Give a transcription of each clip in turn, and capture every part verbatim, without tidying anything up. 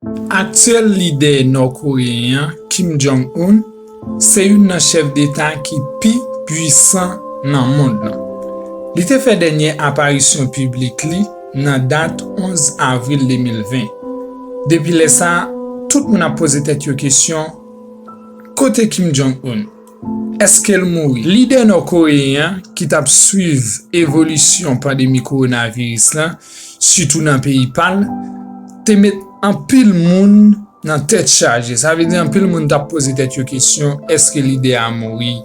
Aktyèl lidè nò-koreyen an, Kim Jong-un, se youn nan chèf deta ki pi pwisan nan mond lan. Li te fè dènye aparisyon piblik li nan dat onz avril de mil ven. Depi lè sa a, tout moun ap poze tèt yo kesyon, kote Kim Jong-un? Èske l mouri? Lidè nò-koreyen an, ki t ap swiv evolisyon pandemi kowonaviris lan, sitou nan peyi pa l, te met anpil moun nan tèt chaje. Sa vle di anpil moun t ap poze tèt yo kesyon, èske lidè a mouri?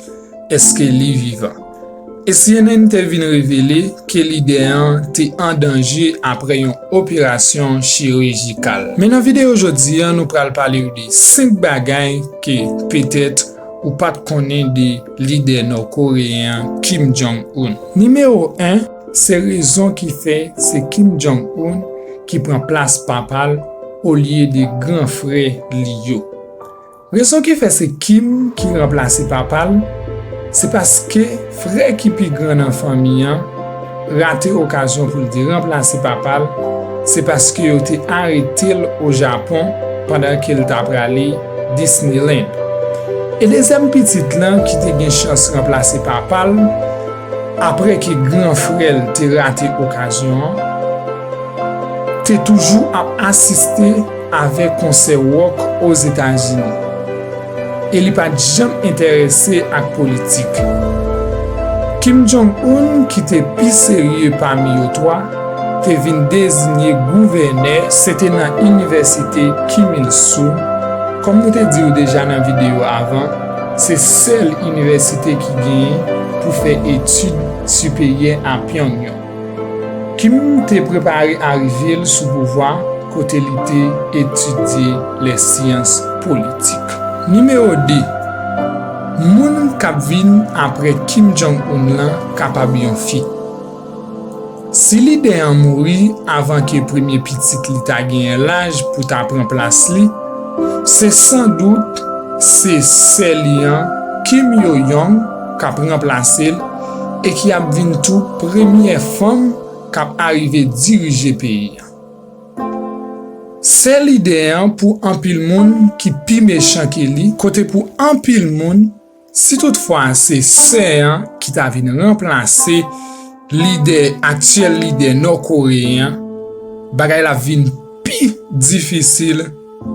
Èske li vivan? E C N N te vin revele ke lidè an te an danje apre yon operasyon chirijikal. Men nan videyo jodi a, nou pral pale w de senk bagay ke petèt ou pa t konnen de lidè nò-koreyen an, Kim Jong-un. Nimewo en, se rezon ki fè se Kim Jong-un ki pran plas papa l olye de gran frè li yo. Rezon ki fè se Kim ki ranplase papa l, se paske frè ki pi gran nan fanmi an rate okazyon pou l te ranplase papa l, se paske yo te arete l o Japon pandan ke l ta prale Disneyland. E dezyèm pitit lan ki te gen chans ranplase papa l, apre ke gran frè l te rate okazyon an, te toujou ap asiste avèk konsè wòk Ozetazini, e li pa t janm enterese ak politik. Kim Jong-un, ki te pi serye pami yo twa, te vin deziye gouvènè, se te nan inivèsite Kim Il-sung. Kòm nou te di w deja nan videyo avan, se sèl inivèsite ki genyen pou fè etid siperyè a Pyongyang. Kim te prepare arive l sou pouvwa kote li te etidye lèsyans politik. Nimewo de, moun k ap vin apre Kim Jong-un lan kapab yon fi. Si lidè an mouri avan ke premye pitit li ta genyen laj pou ta pran plas li, se sandout se sè li an, Kim Yo Jong, k ap ranplase l e ki ap vin tou premyè fanm k ap arive dirije peyi a. Sè lidè an pou anpil moun ki pi mechan ke li, kote pou anpil moun, si toutfwa se sè an ki ta vin ranplase lidè, aktyèl lidè nò-koreyen an, bagay la vin pi difisil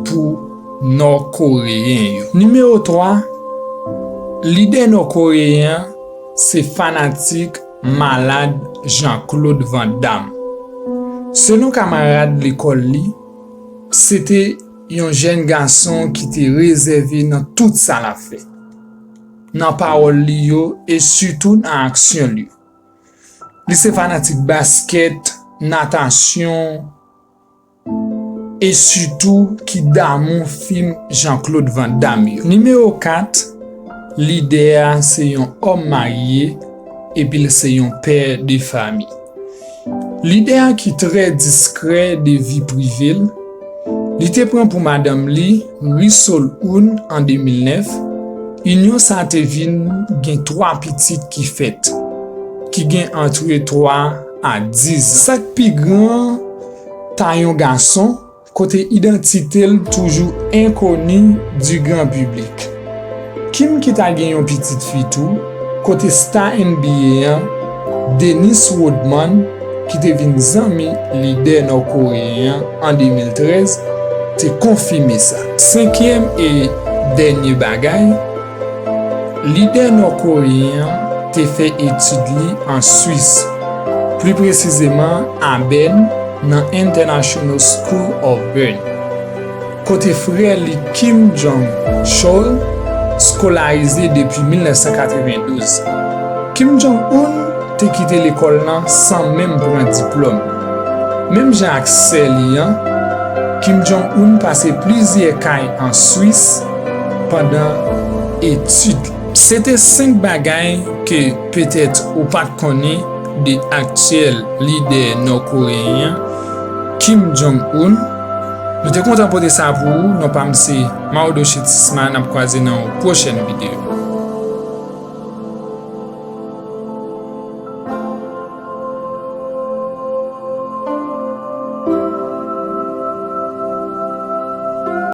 pou nò-koreyen yo. Nimewo twa, lidè nò-koreyen an se fanatik malad Jean-Claude Van Damme. Selon kamarad lekòl li, se te yon jèn gason ki te rezève nan tout sa l ap fè, nan pawòl li yo e sitou nan aksyon li yo. Li se fanatik baskèt, natasyon, e sitou ki damou fim Jean-Claude Van Damme yo. Nimewo kat, lidè a se yon òm marye, epi l se yon pè de fanmi. Lidè a ki trè diskrè de vi prive l, li te pran pou madanm li, Ri Sol Un, an de mil nèf. Inyon sa a te vin gen twa pitit ki fèt, ki gen antre twa a diz zan. Sa k pi gran ta yon gason, kote idantite l toujou enkoni di gran piblik. Kim ki ta gen yon pitit fi tou, kote sta N B A an, Dennis Rodman, ki te vin zanmi lidè nò-koreyen an an de mil trèz, te konfime sa. Senkyèm e dènye bagay, lidè nò-koreyen an te fè etid li an Swis, pli presizeman a Bern, nan International School of Bern, kote frè li Kim Jong Chol skolarize depi mil nèf san katrevendouz. Kim Jong Un te kite lekòl lan san menm pran diplòm. Menm jan ak sè li an, Kim Jong Un pase plizyè kay an Swis pandan etid li. Se te senk bagay ke petèt ou pa t konnen de aktyèl lidè nò-koreyen an, Kim Jong Un. Nou te kontan pote sa pou ou. Non pa m se Maodo Chetisma. N ap kwaze nan yon pwochèn videyo.